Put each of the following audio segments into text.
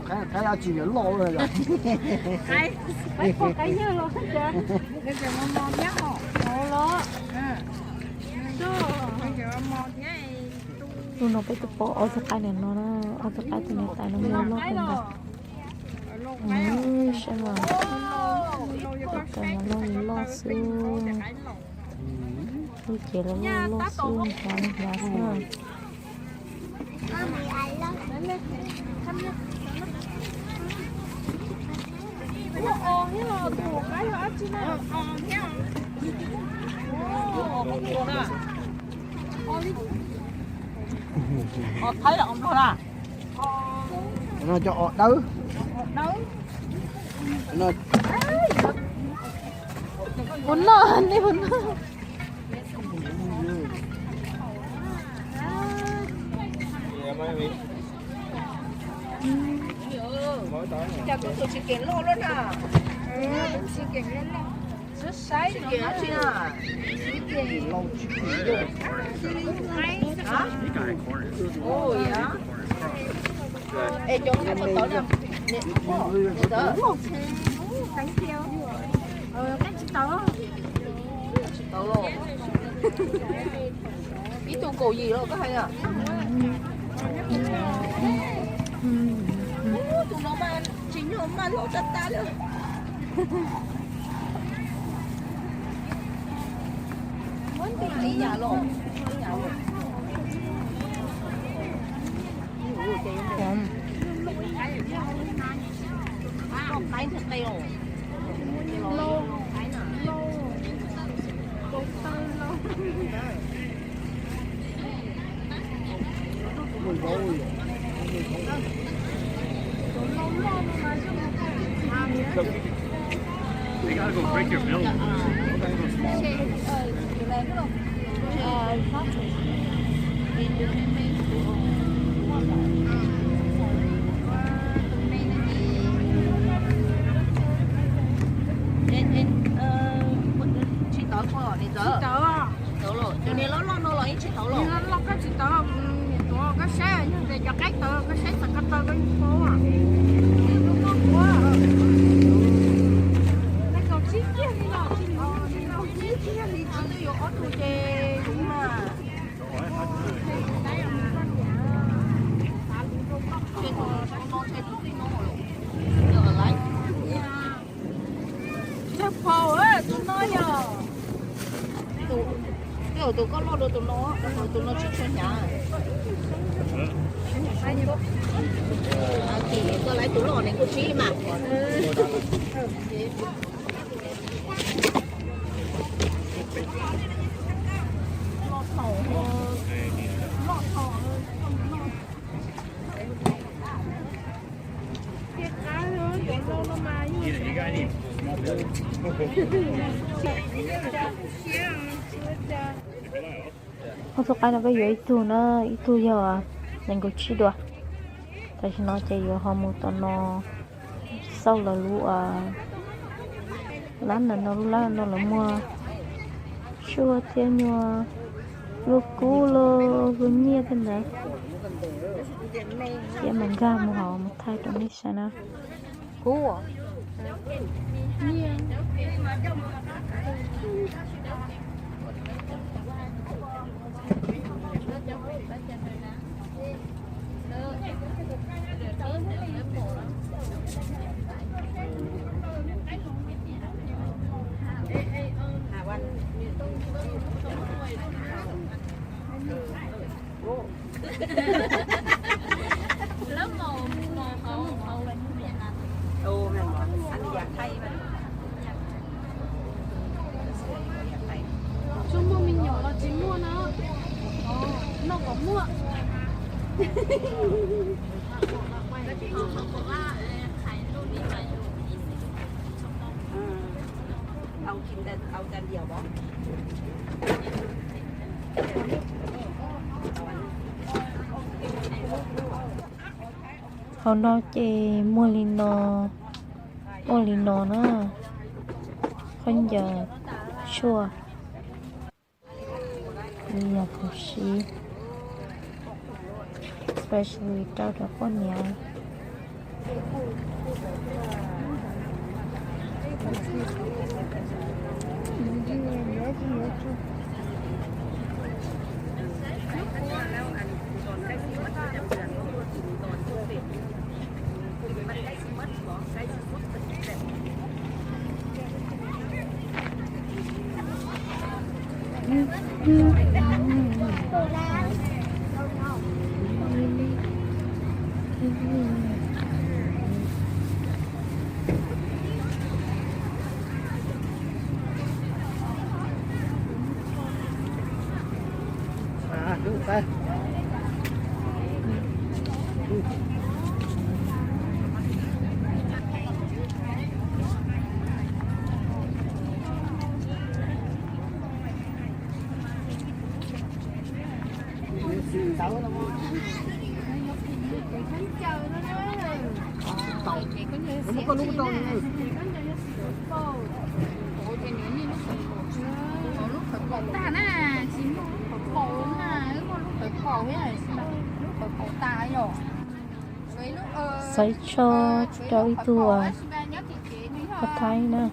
Qaib, qaib dab tsi loj yog? Qaib, qaib poj qaib yawg los thiab. Hnub no peb twb pom ob tug qaib ntawm no na, ob tug qaib tus niam tais no muaj loj kawg nkaus. Saib mas, loj kawg nkaus, loj li loj xwb. Lub cev los loj loj xwb, hnyav li hnyav xwb. No cov os dawb. Puas noj, nej puas noj? Cas kuv tus tsis keem loj loj na. Tsis keem loj loj. Tsis keem dab tsi na. Es cov thaij puas tau na? Niam ntxawm. Tsis tau los. Ib tug kaum yim los koj hais na. Tus no mas tsis nyog mas loj tag tag li. Ib yam los. They gotta go break your bill. Tsis tau, tsis tau los, cov niag loj loj no los yeej tsis tau los. Niag loj loj koj tsis tau, niam tuav koj saib, yog tias cov qaib tau koj saib txog ko taw koj yeej paub. Niam tuav koj tuav, kaum tsib kiag li no, kaum tsib kiag li tsis twb yuav ob tug ces mas. Tseg phau, tus no yog, tus koj loj dua tus no, tus no tsis tshua hnyav. Koj laiv tus loj ne kuj tsib mas. Ob tug qaib no peb yuav ib tug na, ib tug yog nees nkaum tsib dua. Tam sim no ces yuav ho mus tom no xauj lawv lub lab ntawm no, lub lab no lawv muag tshuaj thiab nyuag luaj kub los luaj nyiaj thiab ntawd. Thiab mas nkag mus hauv mus thaij rau nej saib na. Kub. Tsis muaj me nyuam los tsis muaj no, noj kom muaj. Hauv no ces muaj li no, muaj li no na, khaub ncaws tshuaj, li yog kuv siv, especially rau cov poj niam. Lub qhawv paum tag na, tsis muaj lub qhawv paum na, wb muaj lub qhawv paum thiab, lub qhawv paum tag yom. Xaiv tsho rau ib tug poj thaib na.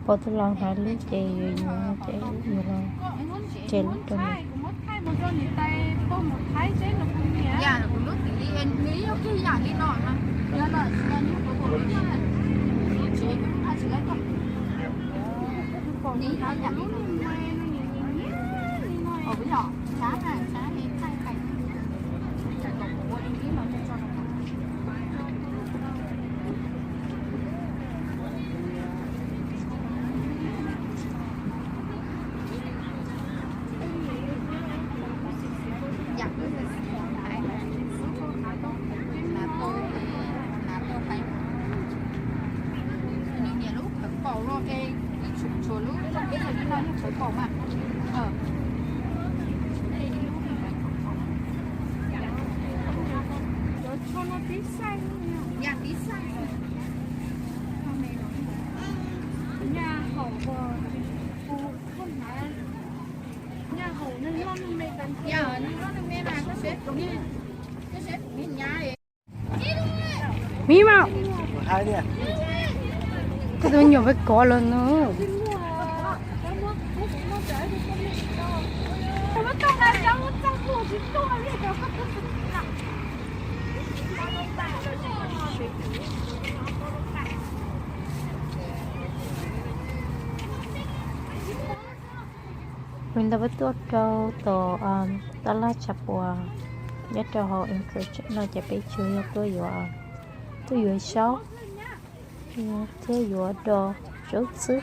Pom tus laus hnav lub ces yuav yuav ces yuav los ces lub rau nws. Nws nyiam lub qhawv paum no es tshuav lub rooj peb yog li no yog qhawv paum mas. Cov tsho no tib xaij, yam tib xaij. Nyaj haum, kuv hnav, nyaj haum neeg loj neeg me tas. Yog neeg loj neeg me mas koj seb kuv, koj seb kuv me nyab. Miv mas, koj tus me nyuam peb kov los no. Li ntawd peb tuaj rau tom tab laj tshav puam nyob rau hauv Anchorage no ces peb tsuas yog tuaj yuav, tuaj yuav zaub thiab yuav do zaub xwb.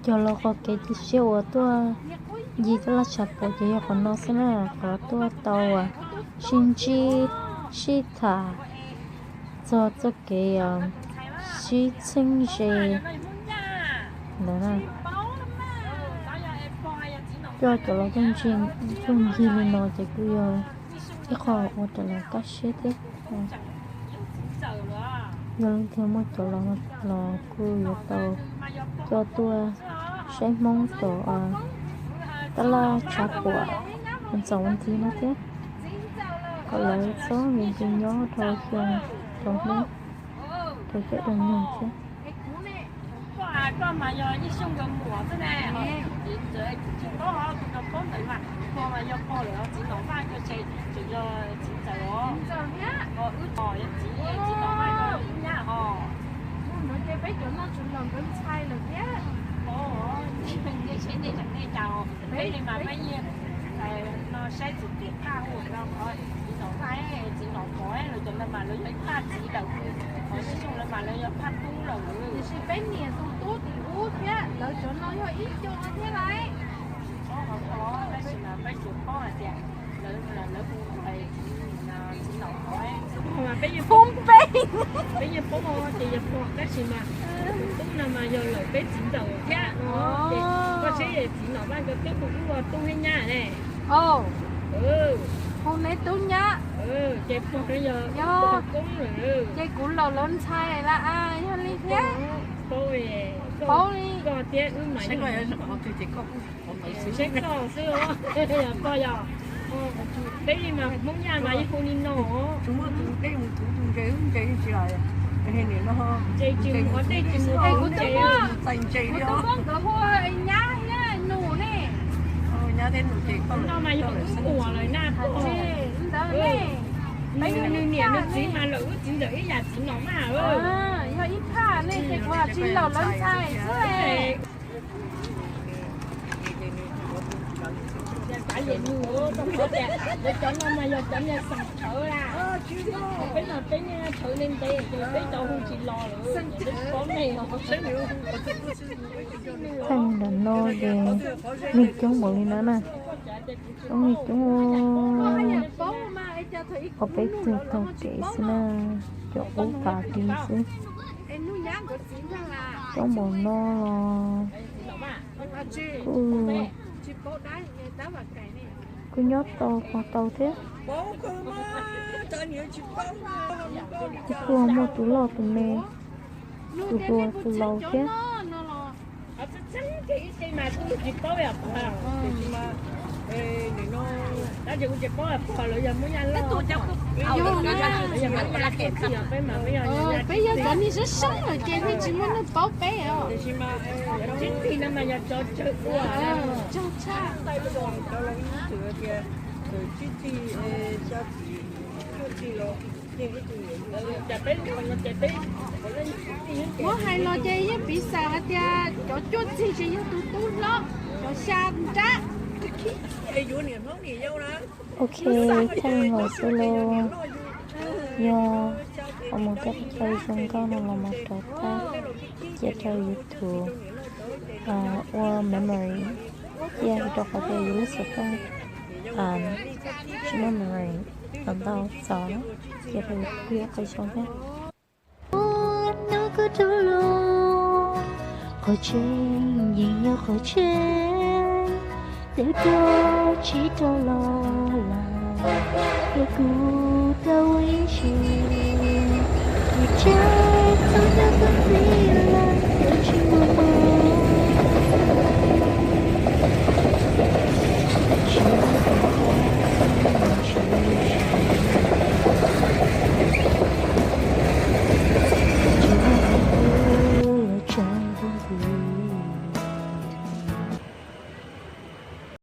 Cov los qhov kev cia siab uas tuaj ncig tab laj tshav puam ces yog qhov no xwb na, qhov tuaj tau sib ntsib sib tham txog txoj kev sib txheeb ze ntawd na. Coj cov los tuaj ncig li no ces kuj yog ib qho ua rau lawv kaj siab thiab. Yog leej twg muaj cov los los kuj yuav tau coj tuaj saib Hmoob tom tab laj tshav puam ntxoov ntxiv no thiab, kom lawv txhob nqhis nqhis nyob rau xyoo rau hnub rau caj dab neeg thiab. Peb li mas peb yeej no saib txim teb phaj ua rau qhov txiv nom phaj, txiv nom phov lawv cov ntawd mas lawv yog ib phaj txiv lawm, qhov xyoo lawv mas lawv yog phaj tub lawm. Tiam sis peb niam tus tub tim ub thiab lawv cov no yog ib co thiab lauj. Paub qhov ko, tab sis mas peb tsuas paub hais tias lawv, lawv hu txiv nom phov. Peb yeej paub, peb yeej paub ces yog phom, tab sis mas tus tub no mas yog lawm peb txiv ntxawm thiab no. Ces koj saib txiv nom vaj ko twb hu ua tub thiab nyab ne. Hu neb tub nyab. Ces phom no yog koob lawm. Ces kuv laus lawv ntxhais lawm, yog li thiab. Paub li, koj thiab wb mas yeej paub xwb. Peb li mas Hmoob Yaj mas yeej hu li no. Ntses tsis mus ua dej tsis mus txais ntses li. Kuv tub nkawd hu nyab thiab nus ne. No mas yog wb muam lawm na. Ntawd ne, nws niam nws txiv mas lawm wb txiv ntxawm ib yam txiv nom mas. Yog ib phaj ne ces kuv tsis laus lawv ntxhais xwb. Lawv cov no mas yog cov niag xeem Thawv na. Peb mas peb niag Thawv ntev ntev ces peb cov hu tsis los lawm, ces peb paub nej os. Thaij nram no ces neeg coob npaum li no na. Coob li coob. Qhov peb tug taug kev xwb na, cov qub tas li xwb. Coob npaum no los kuj, kuj nyob tau qhov tau thiab. Kuj muaj tus loj tus me, tus hluas tus laus thiab. Peb yog cov niag sab sab lawm ces yeej tsis muaj neeg paub peb os. Tsib txig no mas yog tsov tsawg ua. Tsawg tshaj. Muab hais los ces yeej piv xam hais tias cov cuaj txig ces yog tus tub hlob, cov xya nrab. Ok, thaij li no xwb lauj. Yog qhov mus thiab qhov chaw zoo nkauj no los mas rov qab cia rau YouTube ua memory, cia rau qhov tias yus lub xov tooj tsis muaj memory los ntau txaus, cia rau YouTube ib qho zoo thiab. Hnub koj rov los, qhov tseeb yeej yog qhov tseeb, twb rov tsis rov los lawm, ces kuv tau ua ib siab, kuv tseem txhob nco koj ntxiv.